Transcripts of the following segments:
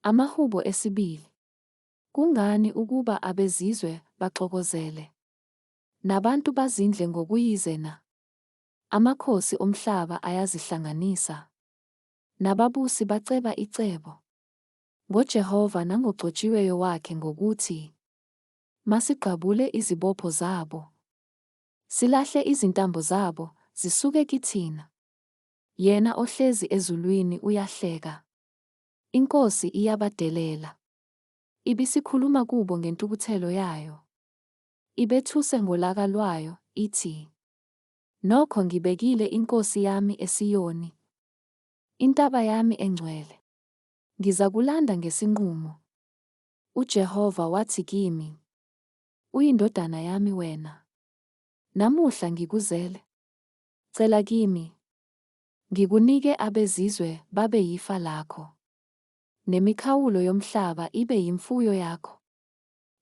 Amahubo esibili. Kungani ukuba abezizwe baxokozele, nabantu bazindle ngokuyize na? Amakhosi omhlaba ayazihlanganisa, nababusi baceba icebo ngoJehova nangogcotshiweyo wakhe ngokuthi, Masigqabule izibopho zabo, silahle izintambo zabo zisuke kithina. Yena ohlezi ezulwini uyahleka. INkosi iyabadelela. Ibisikhuluma kubo ngentukuthelo yayo. Ibethuse ngolaka lwayo, ithi, Nokho ngibekile inkosi yami eSiyoni, intaba yami engcwele. Ngizakulanda ngesinqumo. UJehova wathi kimi, Uyindodana yami wena. Namuhla ngikuzele. Cela kimi, ngikunike abezizwe babe yifa lakho, nemikhawulo yomhlaba ibe yimfuyo yakho.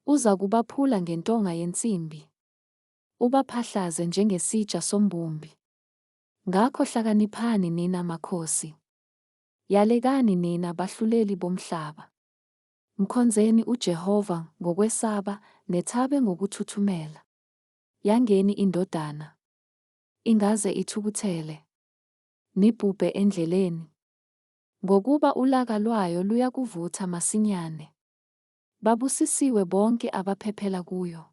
Uzakubaphula ngentonga yensimbi, ubaphahlaze njengesitsha sombumbi. Ngakho hlakaniphani nina makhosi, yalekani nina bahluleli bomhlaba. Mkhonzeni uJehova ngokwesaba, nethabe ngokuthuthumela. Yangeni indodana, ingaze ithukuthele, nibhubhe endleleni, ngokuba ulaka lwayo luyakuvutha masinyane. Babusisiwe bonke abaphephela kuyo.